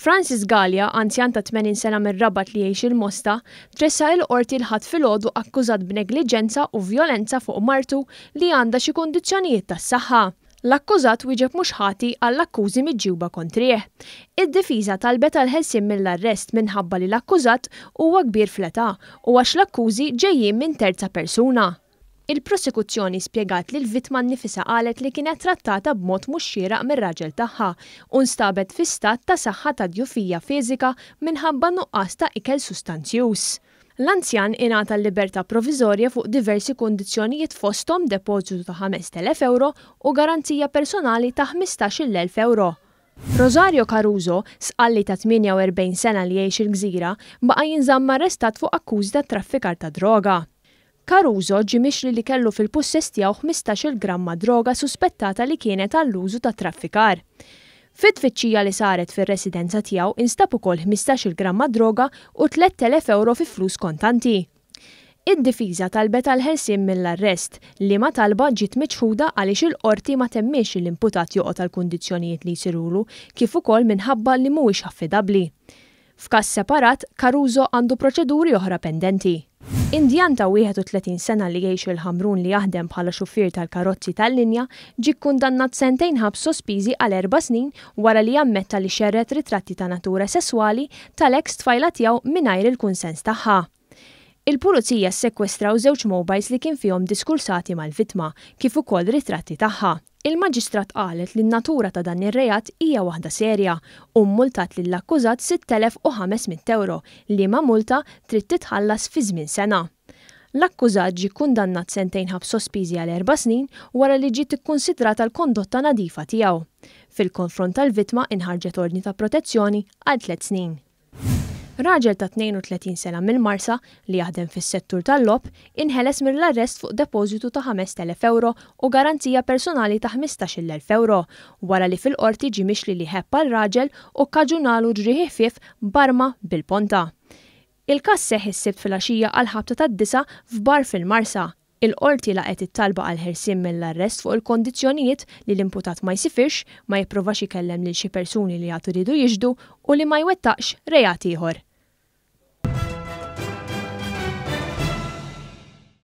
Francis Galea, anzjan ta' 80 sena mir-Rabat li jgħix il-Mosta, tressaq il-Qorti l-Ħadd filgħodu akkużat b'negliġenza u vjolenza fuq martu li għandha xi kundizzjonijiet tas-saħħa. L-akkużat wieġeb mhux ħati għall-akkużi miġjuba kontrih. Id-difiża talbet għall-ħelsien mill-arrest minħabba li l-akkużat huwa kbir fl-età u għax l-akkużi ġejjin minn terza persuna. Il-prosekuzzjoni spjegat li l-vittma nnifisha qalet li kienet trattata b'mod mhux xieraq mir-raġel tagħha u nstabet fi stat ta' saħħa ta' djufija fiżika minħabba nuqqas ta' ikel sustanzjuż. L-anzjan ingħata l-libertà proviżorja fuq diversi kundizzjonijiet fosthom depożitu ta' 5,000 ewro u garanzija personali ta' 15-il elf ewro. Rosario Caruso, Sqalli ta' 48 sena li jgħix il-Gżira, baqa' jinżamm arrestat fuq akkużi ta' traffikar ta' droga. Caruso ġie mixli li kellu fil-pussess tiegħu 15-il gramma droga suspettata li kienet għall-użu ta' traffikar. Fit-tfittxija li saret fir-residenza tiegħu instab ukoll 15-il gramma droga u 3,000 ewro fi flus kontanti. Id-difiża talbet għall-ħelsien mill-arrest, liema talba ġiet miċħuda għaliex il-Qorti ma temmiex li l-imputat joqgħod għall-kundizzjonijiet li jsirulu kif ukoll minħabba li mhuwiex affidabbli. F'każ separat, Caruso għandu proċeduri oħra pendenti. Indjan ta' 31 sena li jgħix il-Ħamrun li jaħdem bħala xufier tal-karozzi tal-linja ġie kkundannat sentejn ħabs sospiżi għal erba' snin wara li ammetta li xerred ritratti ta' natura sesswali tal-eks tfajla tiegħu mingħajr il-kunsens tagħha. Il-Pulizija ssekwestraw żewġ mobiles li kien fihom diskursati mal-vittma kif ukoll ritratti tagħha. Il-Maġistrat qalet li n-natura ta' dan ir-reat hija waħda serja u mmultat lill-akkużat 6,500 ewro, liema multa trid titħallas fi żmien sena. L-akkużat ġie kkundannat sentejn ħabs sospiżi għal erba' snin wara li ġiet ikkunsidrata l-kondotta nadifa tiegħu. Fil-konfront tal-vittma inħarġet ordni ta' protezzjoni għal tliet snin. Raġel ta' 32 sena mill-Marsa, li jaħdem fis-settur tal-logħob, inħeles mill-arrest fuq depożitu ta' 5,000 ewro u garanzija personali ta' 15-il elf ewro, wara li fil-Qorti ġie mixli li ħebb għal raġel u kkaġunalu ġrieħi ħfief b'arma bil-ponta. Il-każ seħħ is-Sibt filgħaxija għall-ħabta tad-disgħa f'bar fil-Marsa. Il-Qorti laqgħet it-talba għall-ħelsien mill-arrest fuq il-kondizzjonijiet li l-imputat ma jsifirx, ma jipprovax ikellem lil xi persuni li għad iridu jixhdu u li ma jwettaqx reat ieħor.